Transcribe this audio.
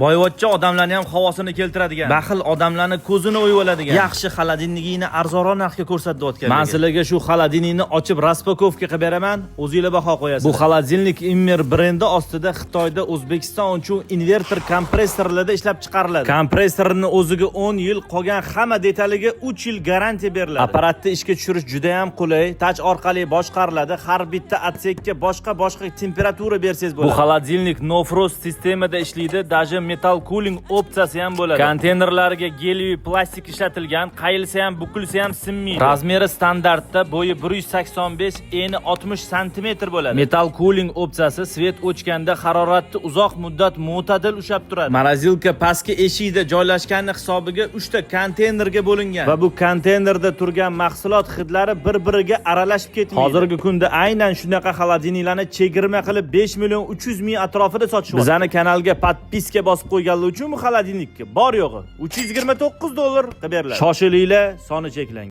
Boyvachcha odamlarni ham havosini keltiradigan, baxil odamlarni ko'zini o'yib oladigan yaxshi холодильник ingni arzonroq narxga ko'rsatayotgan. Man sizlarga shu холодильник ni ochib, распаковка qilib beraman, o'zinglar baho qo'yasizlar. Bu холодильник Immer brendi ostida Xitoyda O'zbekiston uchun inverter kompressorlarda ishlab chiqariladi. Kompressorni o'ziga 10 yil, qolgan hamma detaliga 3 yil garantiya beriladi. Apparatni ishga tushirish juda ham qulay, touch orqali boshqariladi. Har bitta отсек ka boshqa boshqa temperatura bersangiz bo'ladi. Bu холодильник no frost sistemada ishlaydi, даже metal cooling opsiyasi ham bo'ladi. Konteynerlarga гелевый plastik ishlatilgan, qayilsa ham, bukilsa ham sinmaydi. Размер i standartda bo'yi 185, eni 60 sm bo'ladi. Metal cooling opsiyasi свет o'chganda haroratni uzoq muddat mo'tadil ushlab turadi. Морозилка pastki eshikda joylashgani hisobiga 3 ta konteynerga bo'lingan va bu konteynerda turgan mahsulot hidlari bir-biriga aralashib ketmaydi. Hozirgi kunda aynan shunaqa холодильник larni chegirma qilib 5 million 300 ming atrofida sotishyapti. Bizani kanalga подписка bosib qo'yganlar uchun bu холодильник ka bor yo'g'i 329 dollar qilib beriladi. Shoshilinglar, soni cheklangan.